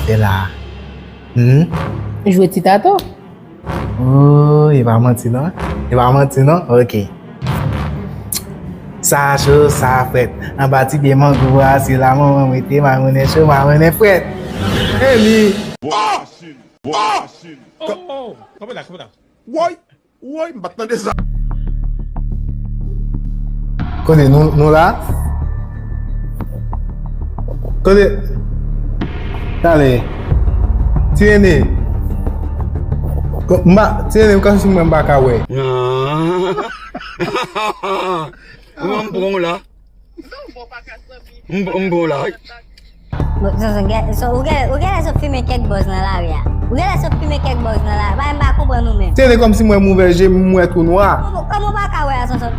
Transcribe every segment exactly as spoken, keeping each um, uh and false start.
Fè la. Hmm? Jwe ti tato. Oh, e pa manti non. E pa manti non. Ok. Sa cho, sa frèt. Anba ti pye mango a, se la manman mwen te, mamounen cho, mamounen frèt. Emi. Boss! Boss! Oh, oh, oh. Kanpe la, kanpe la. Woy! Woy, m pa t tande sa. Kote nou, nou la? Kote? Tale. Ti Rene. Ko-, m pa, Ti Rene, m kòmsi mwen m pa ka wè. Mwen m pran w la. M, m bon la. Bon, Sonson, gen, so, ou gen, ou genlè sot fimen kèk bòz nan lari a. Ou genlè sot fimen kèk bòz nan lari a. Bagay m pa konprann ou menm. Se te kòmsi mwen m ouvè je m, m wè tou nwa. Kòman, kòman w pa ka wè a, Sonson?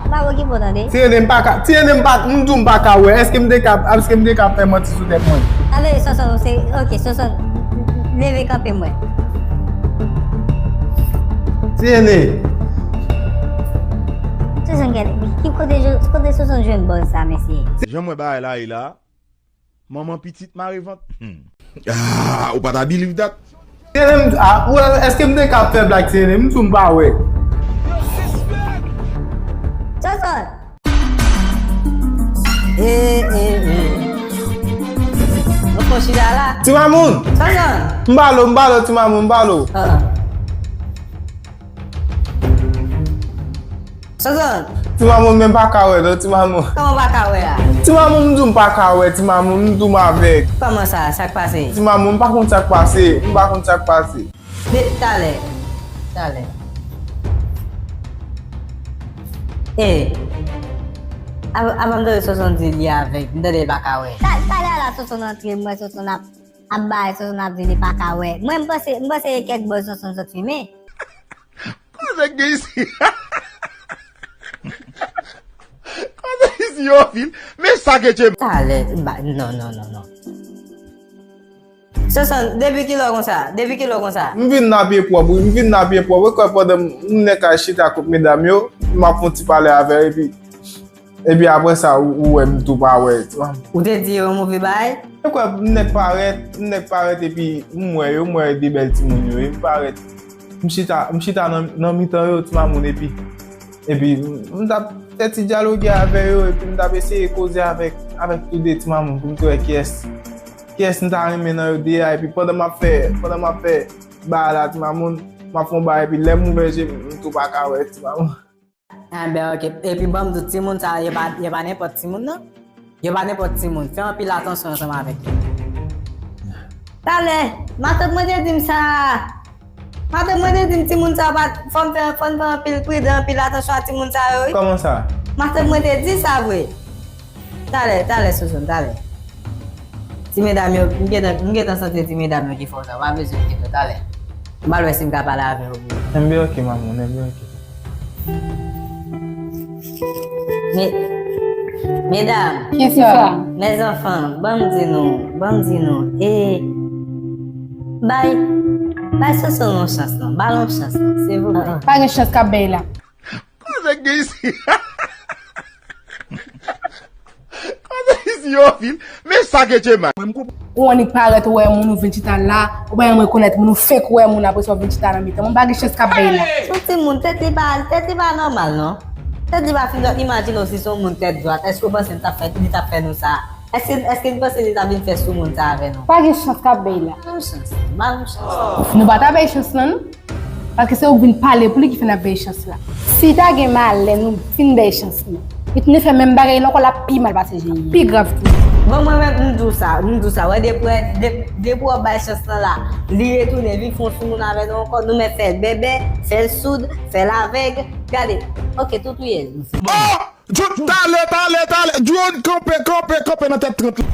M pa okipe w tande. Ti Rene m pa ka, Ti Rene m pa, m di w m pa ka wè. Èske m te ka, èske m te ka fè manti sou tèt mwen? Sa vle di Sonson, se, ok, Sonson, leve kanpe m wè. Ti Rene. Sonson, gade, ki kote, kote Sonson jwenn bòz sa, mesye? Jan m wè bagay la ye la, manman pitit mare vant. Hmm. Ah, ou pa ta believe that? Ti Rene m, ah, ou, èske m te ka fè blag, Ti Rene? M di w m pa wè. Sonson! Eh, eh, eh. Nou fon chita la. Ti Mamoun! Sonson! M ba l, m ba l, Ti Mamoun, m ba l. Ah, ah. Sonson! Ti Mamoun, men m pa ka wè non, Ti Mamoun. Kòman w pa ka wè a? Ti Mamoun, m di w m pa ka wè, Ti Mamoun, m di w m avèg. Kòman sa? Sa k pase? Ti Mamoun, m pa konn sa k pase, m pa konn sa k pase. De, talè. Talè. E, av-, avan m tande Sonson di li avèg, m tande l pa ka wè. Ta-, talè a la Sonson antre, m wè Sonson ap, ap bay, Sonson ap di li pa ka wè. Mwen, m panse, m panse e kèk bòz Sonson sot fimen. Koze k gen isi? Koze isi yo fil? Men sa ke tche. Talè, ba, non, non, non, non. Sonson, depi kilè w konsa? Depi kilè w konsa? M vin nan pye pwòp, wi. M vin nan pye pwòp. Ou kwè pandan m nèk al chita kot medam yo, m ap fè yon ti pale avè yo, epi, epi apre sa, ou, ou wè m tou pa wè, ti manmi. Ou te di yo yon move bagay? Ou kwè m nèk parèt, m nèk parèt, epi m wè yo, m wè de bèl timoun yo, e m parèt. M chita, m chita nan, nan mitan yo, ti mamoun, epi, epi m, m t ap fè ti dyaloge avè yo, epi m t ap eseye koze avèk, avèk toude ti mamoun pou m te wè kiyès. Kiyès m ta renmen nan yo de a, epi pandan m ap fè, pandan m ap fè bagay la, ti mamoun, m ap fè yon bagay, epi lè m ouvè je m, m tou pa ka wè ti mamoun. Enben, ok. Epi ban m di w, timoun sa yo, yo pa, yo pa nenpòt timoun, non. Yo pa nenpòt timoun. Fè anpil atansyon ansanm avèk yo. Talè, matant mwen te di m sa. Matant mwen te di m timoun sa yo pa, fò m fè, fò m fè anpil pridan, anpil atansyon a timoun sa yo, wi. Kòman sa? Matant mwen te di sa vre. Talè, talè, Sonson, talè. Ti medam yo, m gentan, m gentan santi ti medam yo ki fè w sa, w pa bezwen enkyete w, talè. M pral wè si m ka pale avè yo pou ou. Enben, ok, manman, enben, ok. Me-, medam. Kisa? Mes enfants, ban m di nou, ban m di nou, e, bay, bay Sonson yon chans non, ba l yon chans non, silvouplè. Pa gen chans k ap bay la. Koze k gen isi? Koze isi yo fil? Men sa ke tche mal. Ou annik parèt, ou wè moun, ou vin chita la, ou pa janm rekonèt moun, ou fenk wè moun, apre sa ou vin chita nan mitan moun, pa gen chans k ap bay la. Se yon timoun, tèt li pa, tèt li pa nòmal non. Tèt li pa fin dwat, imajine w si se yon moun tèt dwat, èske w panse li t ap fè, li t ap fè nou sa? Èske, èske n panse li ta vin fè sou moun sa avè nou? Pa gen chans k ap bay la. Ba nou chans, ba nou chans. Nou pa ta bay chans lan non. Paske se ou k vin pale pou li ki fè n ap bay chans la. Si ta gen malè nou fin bay chans lan, li t vin fè menm bagay lan ankò, l ap pi mal pase jan ye. Pi grav tou. Bon, mwen menm, m di w sa, m di w sa. Wè, depi, depi, depi w ap bay chans lan la, li retounen vin fè yon sou moun avè nou ankò, nou mèt fè l bèbè, fè l soud, fè l avèg. Gade, ok, tout ou ye. Bon! Talè, talè, talè. Drone, kanpe, kanpe, kanpe nan tèt trant lan.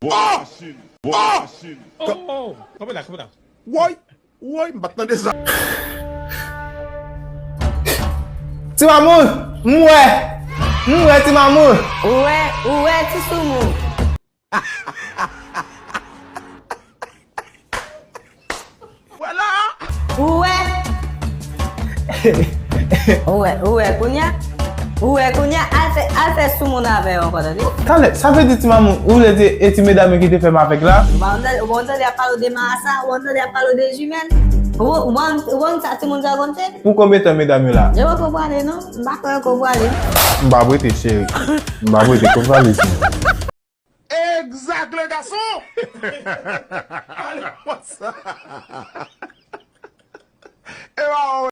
Boss! Boss! Oh, oh, oh. Kanpe la, kanpe la. Woy! Woy, m pa t tande sa. Ti mamoun, m wè. M wè ti mamoun. Ou wè, ou wè ti soumoun. Vwala! Ou wè? Ou wè, ou wè kounye a? Ou wè kounye a? Al fè, al fè soumoun avè yo ankò, tande? Talè, sa vle di ti mamoun, ou vle di e ti medam yo ki te fè m avèk la? Ou pa konn tande, ou pa konn tande y ap pale w de marasa, ou pa konn tande y ap pale w de jimèl? Ou, ou pa konn, ou pa konn sa timoun sa yo konn fè? Pou konbyen tan medam yo la? Yo poko pwale non, m pa kwè yo ko pwale. M pa prete, cheri. M pa prete, ko pwale, cheri. Exact, le garçon! Allez, what's up? E pa